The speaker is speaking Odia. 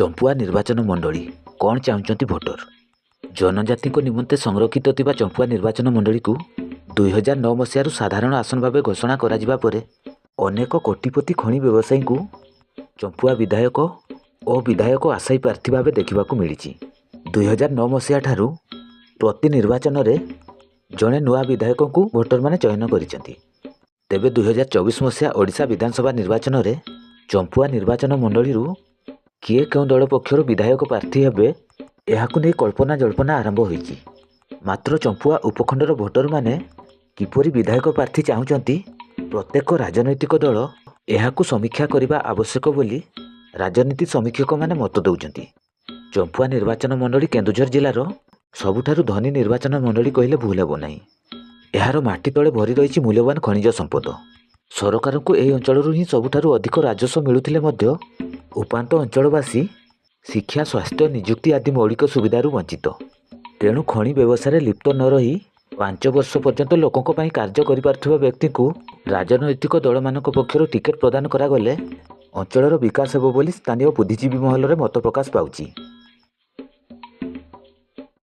ଚମ୍ପୁଆ ନିର୍ବାଚନ ମଣ୍ଡଳୀ, କ'ଣ ଚାହୁଁଛନ୍ତି ଭୋଟର? ଜନଜାତିଙ୍କ ନିମନ୍ତେ ସଂରକ୍ଷିତ ଥିବା ଚମ୍ପୁଆ ନିର୍ବାଚନ ମଣ୍ଡଳୀକୁ 2009 ମସିହାରୁ ସାଧାରଣ ଆସନ ଭାବେ ଘୋଷଣା କରାଯିବା ପରେ ଅନେକ କୋଟିପତି ଖଣି ବ୍ୟବସାୟୀଙ୍କୁ ଚମ୍ପୁଆ ବିଧାୟକ ଓ ବିଧାୟକ ଆଶାୟୀ ପ୍ରାର୍ଥୀ ଭାବେ ଦେଖିବାକୁ ମିଳିଛି। 2009 ମସିହା ଠାରୁ ପ୍ରତି ନିର୍ବାଚନରେ ଜଣେ ନୂଆ ବିଧାୟକଙ୍କୁ ଭୋଟରମାନେ ଚୟନ କରିଛନ୍ତି। ତେବେ 2024 ମସିହା ଓଡ଼ିଶା ବିଧାନସଭା ନିର୍ବାଚନରେ ଚମ୍ପୁଆ ନିର୍ବାଚନ ମଣ୍ଡଳୀରୁ କିଏ କେଉଁ ଦଳ ପକ୍ଷରୁ ବିଧାୟକ ପ୍ରାର୍ଥୀ ହେବେ, ଏହାକୁ ନେଇ କଳ୍ପନା ଜଳ୍ପନା ଆରମ୍ଭ ହୋଇଛି। ମାତ୍ର ଚମ୍ପୁଆ ଉପଖଣ୍ଡର ଭୋଟରମାନେ କିପରି ବିଧାୟକ ପ୍ରାର୍ଥୀ ଚାହୁଁଛନ୍ତି, ପ୍ରତ୍ୟେକ ରାଜନୈତିକ ଦଳ ଏହାକୁ ସମୀକ୍ଷା କରିବା ଆବଶ୍ୟକ ବୋଲି ରାଜନୀତି ସମୀକ୍ଷକମାନେ ମତ ଦେଉଛନ୍ତି। ଚମ୍ପୁଆ ନିର୍ବାଚନ ମଣ୍ଡଳୀ କେନ୍ଦୁଝର ଜିଲ୍ଲାର ସବୁଠାରୁ ଧନୀ ନିର୍ବାଚନ ମଣ୍ଡଳୀ କହିଲେ ଭୁଲ ହେବ ନାହିଁ। ଏହାର ମାଟି ତଳେ ଭରି ରହିଛି ମୂଲ୍ୟବାନ ଖଣିଜ ସମ୍ପଦ। ସରକାରଙ୍କୁ ଏହି ଅଞ୍ଚଳରୁ ହିଁ ସବୁଠାରୁ ଅଧିକ ରାଜସ୍ୱ ମିଳୁଥିଲେ ମଧ୍ୟ ଉପାନ୍ତ ଅଞ୍ଚଳବାସୀ ଶିକ୍ଷା, ସ୍ୱାସ୍ଥ୍ୟ, ନିଯୁକ୍ତି ଆଦି ମୌଳିକ ସୁବିଧାରୁ ବଞ୍ଚିତ। ତେଣୁ ଖଣି ବ୍ୟବସାୟରେ ଲିପ୍ତ ନ ରହି 5 ବର୍ଷ ପର୍ଯ୍ୟନ୍ତ ଲୋକଙ୍କ ପାଇଁ କାର୍ଯ୍ୟ କରିପାରୁଥିବା ବ୍ୟକ୍ତିଙ୍କୁ ରାଜନୈତିକ ଦଳମାନଙ୍କ ପକ୍ଷରୁ ଟିକେଟ୍ ପ୍ରଦାନ କରାଗଲେ ଅଞ୍ଚଳର ବିକାଶ ହେବ ବୋଲି ସ୍ଥାନୀୟ ବୁଦ୍ଧିଜୀବୀ ମହଲରେ ମତ ପ୍ରକାଶ ପାଉଛି।